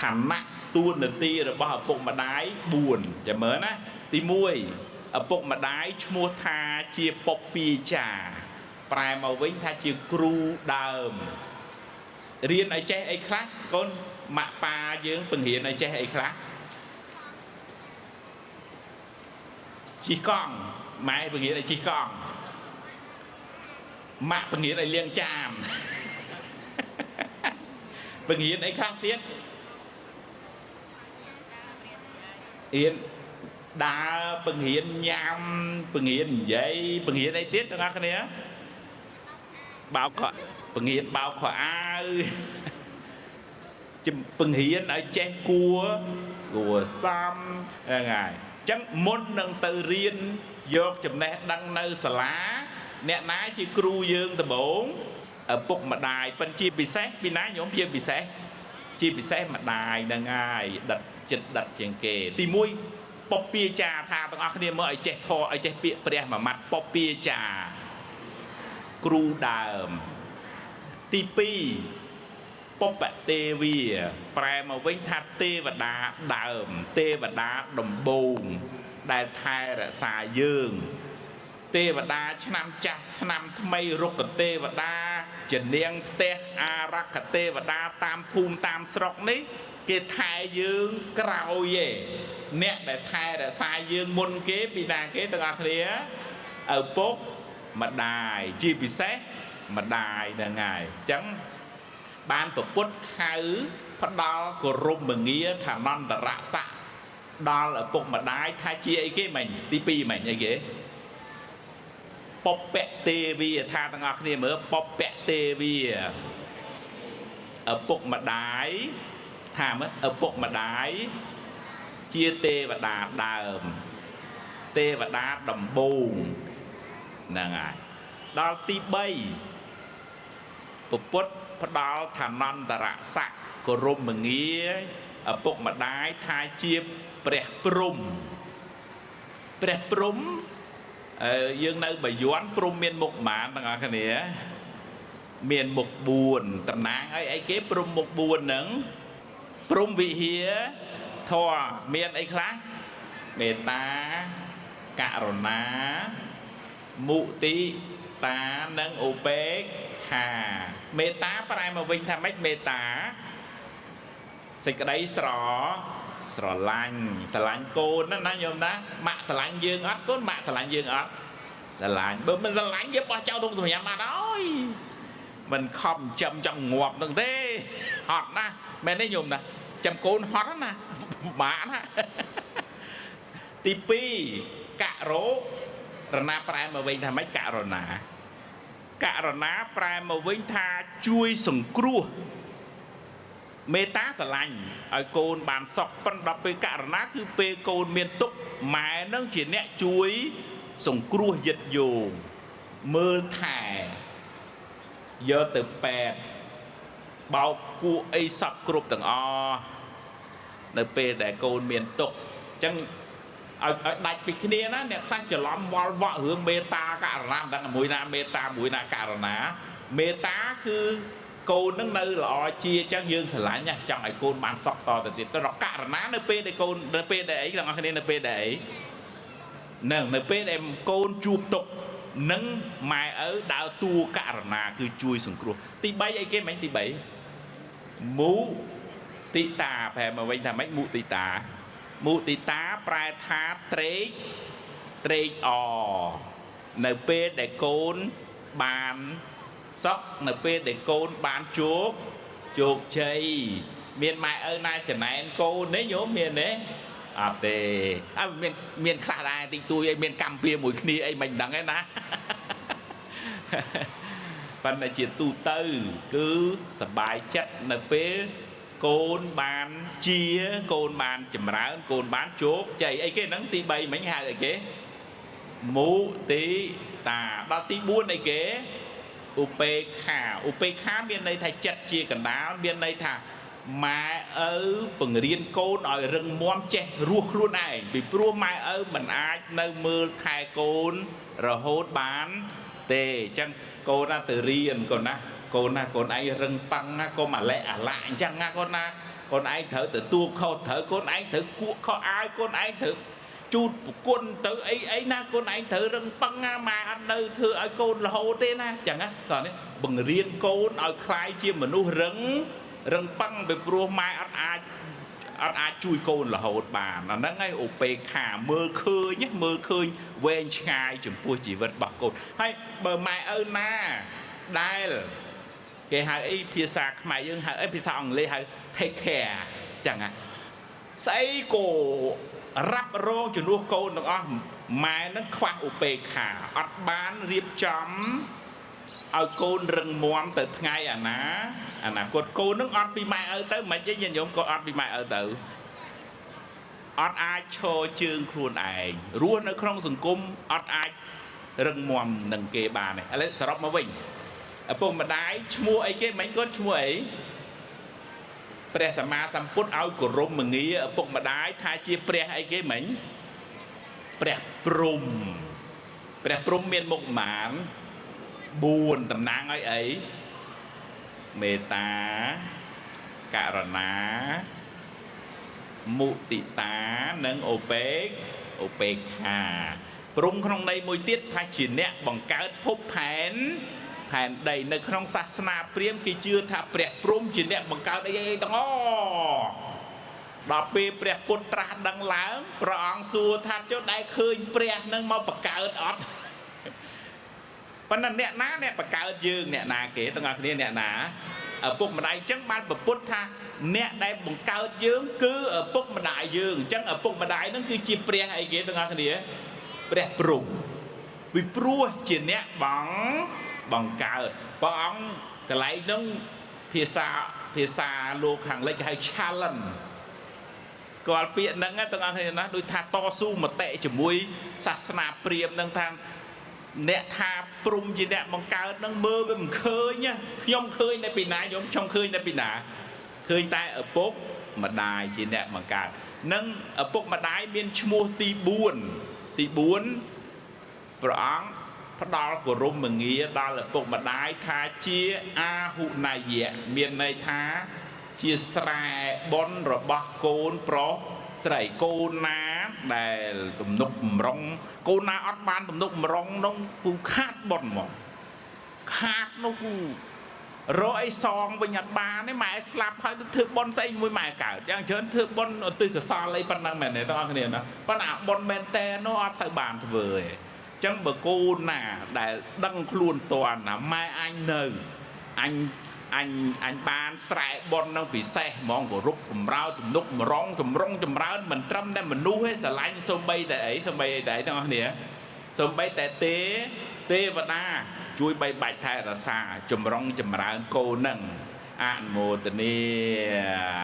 ឋានៈតួនាទីរបស់ឪពុកម្ដាយ4ចាំមើលណាទី1ឪពុកម្ដាយឈ្មោះថាជាពពាចាប្រែមកវិញថាជាគ្រូដើមរៀនឲ្យចេះអីខ្លះកូនម៉ាក់ប៉ាយើងបង្រៀនឲ្យចេះអីខ្លះជិះកង់ម៉ែបង្រៀនឲ្យជិះកង់ម៉ាក់បង្រៀនឲ្យលាងចានបង្រៀនអីខ្លះទៀតរៀនដើរបង្រៀនញ៉ាំបង្រៀននិយាយបង្រៀនអីទៀតទាំងអស់គ្នាបោកខោបង្រៀនបោកខោអាវបង្រៀនឲ្យចេះគួរគួរសមហ្នឹងហើយអញ្ចឹងមុននឹងទៅរៀនយកចំណេះដឹងនៅសាលាអ្នកណាជាគ្រូយើងដំបូងឪពុកម្ដាយប៉ុន្តែជាពិសេសពីណាញោមជាពិសេសម្ដាយហ្នឹងហើយដិតចិត្តដិតជាងគេទី1ពពាចាថាទាំងអស់គ្នាមើលឲ្យចេះធម៌ឲ្យចេះពាក្យព្រះមួយម៉ាត់ពពាចាគ្រូដើមទី2ពពទេវីប្រែមកវិញថាទេវតាដើមទេវតាដំបូងដែលថែរក្សាយើងទេវតាឆ្នាំចាស់ឆ្នាំថ្មីរុក្ខទេវតាជានាងផ្ទះអារក្ខទេវតាតាមភូមិតាមស្រុកនេះគេថែយើងក្រោយឯងអ្នកដែលថែរក្សាយើងមុនគេពីណាគេទាំងអស់គ្នាឪពុកម្ដាយជាពិសេសម្ដាយហ្នឹងហើយអញ្ចឹងបានពពុទ្ធហៅផ្ដល់គោរមងារឋានន្តរស័ក្តិដល់ឪពុកម្ដាយថាជាអីគេមិញទី2មិញអីគេពពទេវីថាទាំងអស់គ្នាមើលពពទេវីឪពុកម្ដាយថាមើលឪពុកម្ដាយជាទេវតាដើមទេវតាដំបូងហ្នឹងហើយដល់ទី3ពពុទ្ធផ្ដល់ឋានន្តរស័ក្តិគោរមងារឪពុកម្ដាយថាជាព្រះព្រំព្រះព្រំយើងនៅបាយ័នព្រំមានមុខប៉ុន្មានទាំងអស់គ្នាមានមុខ4តំណាងឲ្យអីគេព្រំមុខ4ហ្នឹងព្រំវិហារធម៌មានអីខ្លះមេត្តាករុណាមុទិតានិងឧបេក្ខាមេត្តាប្រែមកវិញថាម៉េចមេត្តាសេចក្តីស្រឡាញ់ស្រឡាញ់កូនណាញោមណាម៉ាក់ស្រឡាញ់យើងអត់កូនម៉ាក់ស្រឡាញ់យើងអត់ស្រឡាញ់បើមិនស្រឡាញ់យើងបោះចោលធំសម្រាប់អត់ហើយមិនខំចាំចង់ងាប់នឹងទេហត់ណាស់មែនទេញោមណាចាំកូនហត់ណាពិបាកណាទី2ករណាប្រែមកវិញថាម៉េចករណាករណាប្រែមកវិញថាជួយសង្គ្រោះមេត្តាស្រឡាញ់ឲ្យកូនបានសុខប៉ុន្តែដល់ពេលករណាគឺពេលកូនមានទុក្ខម៉ែនឹងជាអ្នកជួយសង្គ្រោះយិត្តយោងមើលថែយកទៅពេទ្យបោកគក់អីសពគ្រប់ទាំងអស់នៅពេលដែលកូនមានទុក្ខអញ្ចឹងឲ្យដាច់ពីគ្នាណាអ្នកខ្លះច្រឡំវល់វក់រឿងមេត្តាករណាមិនដឹងមួយណាមេត្តាមួយណាករណាមេត្តាគឺកូននឹងនៅល្អជាអញ្ចឹងយើងស្រឡាញ់ណាចង់ឲ្យកូនបានសុខតទៅទៀតក៏ដល់ករណានៅពេលដែលកូននៅពេលដែលអីទាំងអស់គ្នានៅពេលដែលអីនឹងនៅពេលដែលកូនជួបទុក្ខនឹងម៉ែឪដើរតួករណាគឺជួយសង្គ្រោះទី3អីគេមិញទី3មុទិតាប្រែមកវិញថាម៉េចមុទិតាមុទិតាប្រែថាត្រេកត្រេកអរនៅពេលដែលកូនបានសុខនៅពេលដែលកូនបានជោគជ័យមានម៉ែឪណាចំណែនកូននេះញោមមានទេអត់ទេអើមានខ្លះដែរតិចតួចអីមានកម្មពៀមួយគ្នាអីមិនដឹងទេណាប៉ុន្តែជាទូទៅគឺសប្បាយចិត្តនៅពេលកូនបានជាកូនបានចម្រើនកូនបានជោគជ័យអីគេហ្នឹងទី3មិញហៅអីគេមុទិតាដល់ទី4អីគេឧបេក្ខាឧបេក្ខាមានន័យថាចិត្តជាកណ្ដាលមានន័យថាម៉ែឪបង្រៀនកូនឲ្យរឹងមាំចេះរស់ខ្លួនឯងពីព្រោះម៉ែឪមិនអាចនៅមើលថែកូនរហូតបានទេអញ្ចឹងកូនណាទៅរៀនកូនណាកូនណាកូនឯងរឹងប៉ឹងណាកុំអាឡែអាឡាក់អញ្ចឹងណាកូនណាក កូនឯងត្រូវទទួលខុសត្រូវកូនឯងត្រូវគក់ខោអាវកូនឯងត្រូវជូតប្រគុណទៅអីអីណាកូនឯងត្រូវរឹងប៉ឹងណាម៉ែអត់នៅធ្វើឲ្យកូនរហូតទេណាចឹងណាតោះនេះបង្រៀនកូនឲ្យคล้ายជាមនុស្សរឹងរឹងប៉ឹងពីព្រោះម៉ែអត់អាចជួយកូនរហូតបានអាហ្នឹងឯងឧបេក្ខាមើលឃើញមើលឃើញវែងឆ្ងាយចំពោះជីវិតរបស់កូនហើយបើម៉ែឪណាដែលគេហៅអីភាសាខ្មែរយើងហៅអីភាសាអង់គ្លេសហៅ take care ចឹងហ่ะស្អីក៏រ៉ាប់រងជំនួសកូនទាំងអស់ម៉ែនឹងខ្វះឧបេក្ខាអត់បានរៀបចំឲ្យកូនរឹងមាំទៅថ្ងៃអានាគតកូននឹងអត់ពីម៉ែឪទៅមិនទេញាតិញោមក៏អត់ពីម៉ែឪទៅអត់អាចឈរជើងខ្លួនឯងរស់នៅក្នុងសង្គមអត់អាចរឹងមាំនឹងគេបានទេឥឡូវសរុបមកវិញឪពុកម្ដាយឈ្មោះអីគេមិញគាត់ឈ្មោះអីព្រះសម្មាសម្ពុទ្ធឲ្យគោរពមងារឪពុកម្ដាយថាជាព្រះអីគេមិញព្រះព្រំព្រះព្រំមានមុខប៉ុន្មាន4តំណាងឲ្យអីមេត្តាករុណាមុទិតានិងឧបេក្ខាព្រំក្នុងន័យមួយទៀតថាជាអ្នកបង្កើតភពផែនដីនៅក្នុងសាសនាព្រាហ្មណ៍គេជឿថាព្រះព្រំជាអ្នកបង្កើតអីអីទាំងអស់ដល់ពេលព្រះពុទ្ធត្រាស់ដឹងឡើងព្រះអង្គសួរថាចុះដែលឃើញព្រះនឹងមកបង្កើតអត់ប៉ុន្តែអ្នកណាអ្នកបង្កើតយើងអ្នកណាគេទាំងអស់គ្នាអ្នកណាឪពុកម្ដាយអញ្ចឹងបានប្រពុតថាអ្នកដែលបង្កើតយើងគឺឪពុកម្ដាយយើងអញ្ចឹងឪពុកម្ដាយហ្នឹងគឺជាព្រះអីគេទាំងអស់គ្នាព្រះព្រំពីព្រោះជាអ្នកបង្កើតព្រះអង្គកន្លែងហ្នឹងភាសាលោកខាងលិចគេហៅ challenge ស្គាល់ពាក្យហ្នឹងទាំងអស់គ្នាណាដូចថាតស៊ូមតិជាមួយសាសនាព្រាហ្មណ៍ហ្នឹងថាអ្នកថាព្រំជាអ្នកបង្កើតហ្នឹងមើលវាមិនឃើញខ្ញុំឃើញតែពីណាខ្ញុំខ្ញុំឃើញតែពីណាឃើញតែឪពុកម្ដាយជាអ្នកបង្កើតនិងឪពុកម្ដាយមានឈ្មោះទី4ទី4ព្រះអង្គផ្ដល់គោរមងារដល់ឪពុកម្ដាយថាជាអាហុនយៈមានន័យថាជាស្រែបុណ្យរបស់កូនប្រុសស្រីកូនណាដែលទំនុកបំរុងកូនណាអត់បានទំនុកបំរុងនោះគឺខាតបុណ្យហ្មងខាតនោះគឺរកអីសងវិញអត់បានទេម៉ែស្លាប់ហើយទៅធ្វើបុណ្យស្អីមួយម៉ែកើតយ៉ាងច្រើនធ្វើបុណ្យឧទ្ទិសកុសលអីប៉ុណ្ណឹងមែនទេបងប្អូនគ្នាណាប៉ុន្តែអាបុណ្យមែនតើនោះអត់សូវបានធ្វើទេចឹងបើកូនណាដែលដឹងខ្លួនតន់ណាម៉ែអញនៅអញអញអញបានស្រែបុណ្យនឹងពិសេសហ្មងគោរពបំរើទំនុកម្រងចម្រុងចម្រើនមិនត្រឹមតែមនុស្សទេស្រឡាញ់សំបីតែអីសំបីអីតែទាំងអស់គ្នាសំបីតែទេវតាជួយបីបាច់ថែរក្សាចម្រុងចម្រើនកូននឹងអនុមោទនា។